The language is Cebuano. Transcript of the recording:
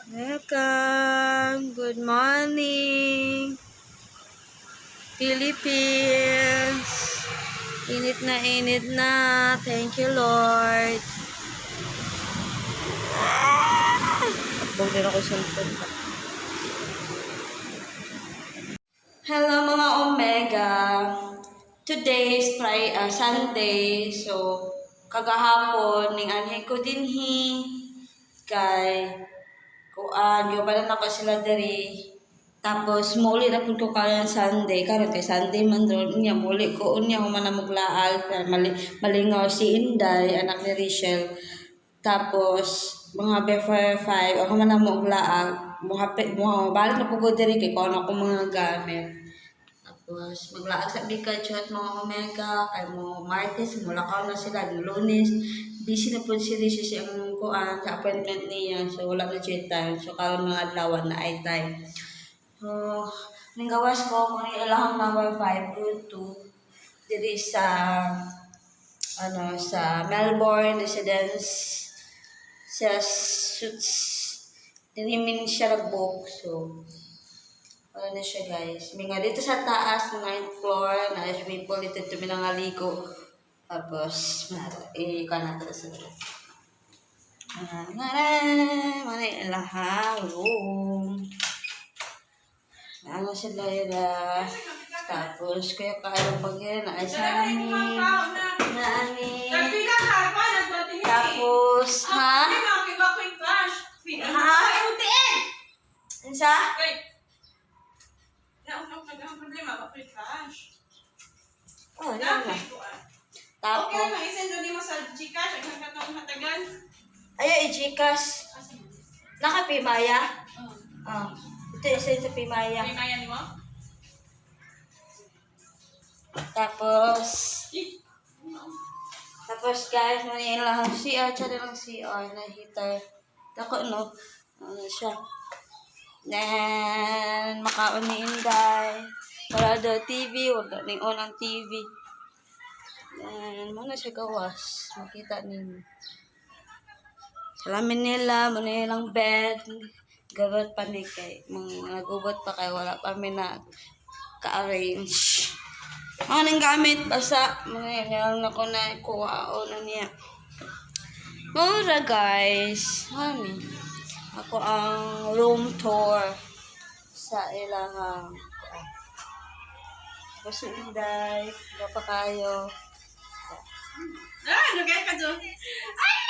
Welcome! Good morning! Philippines! Init na init na. Thank you, Lord. Ah! Takbong din ako cellphone. Hello, mga Omega! Today is Friday, Sunday. So, kagahapon, ning anhi ko dinhi kay kuan, giubanan ako sila diri. Tapos muli na pud ko karon Sunday, karon kay Sunday man ron unya muli ko, unya human na maglaag, mali, malingaw si Inday, anak ni Richelle. Tapos mga before 5 ako man na maglaag, muhapit mo balik na pud ko diri kay kuan ako mga gamit. Tapos maglaag sa bika chat, mga Omega, kay mo Martes mulakaw na sila, Lunes busy na pud si Rishi siyang kuan sa appointment niya, so wala na siya time. So karon mga adlaw na ay time. So ning gawas ko mo ni ilahang number 502 diri sa ano sa Melbourne Residence sa Suites. Dinhi min siya nag-book, so wala na siya, guys. May nga dito sa taas, ninth floor, na swimming pool dito ito minangaligo. Tapos, i-ka natin sa mga ilahang room. Ano sila ila. Tapos, kaya kaya pag na ay salamin. Na ani. Nagpila ka pa, nagpatingin. Tapos, ha? Hindi, mga quick cash. Ha? Unsa? Wait. Na, ang problema, ba quick cash? Oh, Na, yan na. Okay Tapos, lang, isend doon mo sa Gcash, ang katong hatagan. Ayo, i-Gcash. Naka-PayMaya? Oh. Ah, ito isa sa PayMaya. May maya ni mo? Tapos, tapos guys, muna lang ang CR, tsaka lang CR na heater. Dako, no? Ano siya? Then, makaon ni Inday. Wala daw TV, wala ning on ang TV. Then, muna siya gawas. Makita ninyo. Salamin nila, muna nilang bed. Gabot pa ni kay, mga nagubot pa kay wala pa mi na ka-arrange. Mga nang gamit, basta, mga yun ako na kuha o na niya. Mura, guys. Honey. Ako ang room tour sa ilahang kuan. Tapos si Inday, pa kayo. Ah, lugay ka doon. Ay!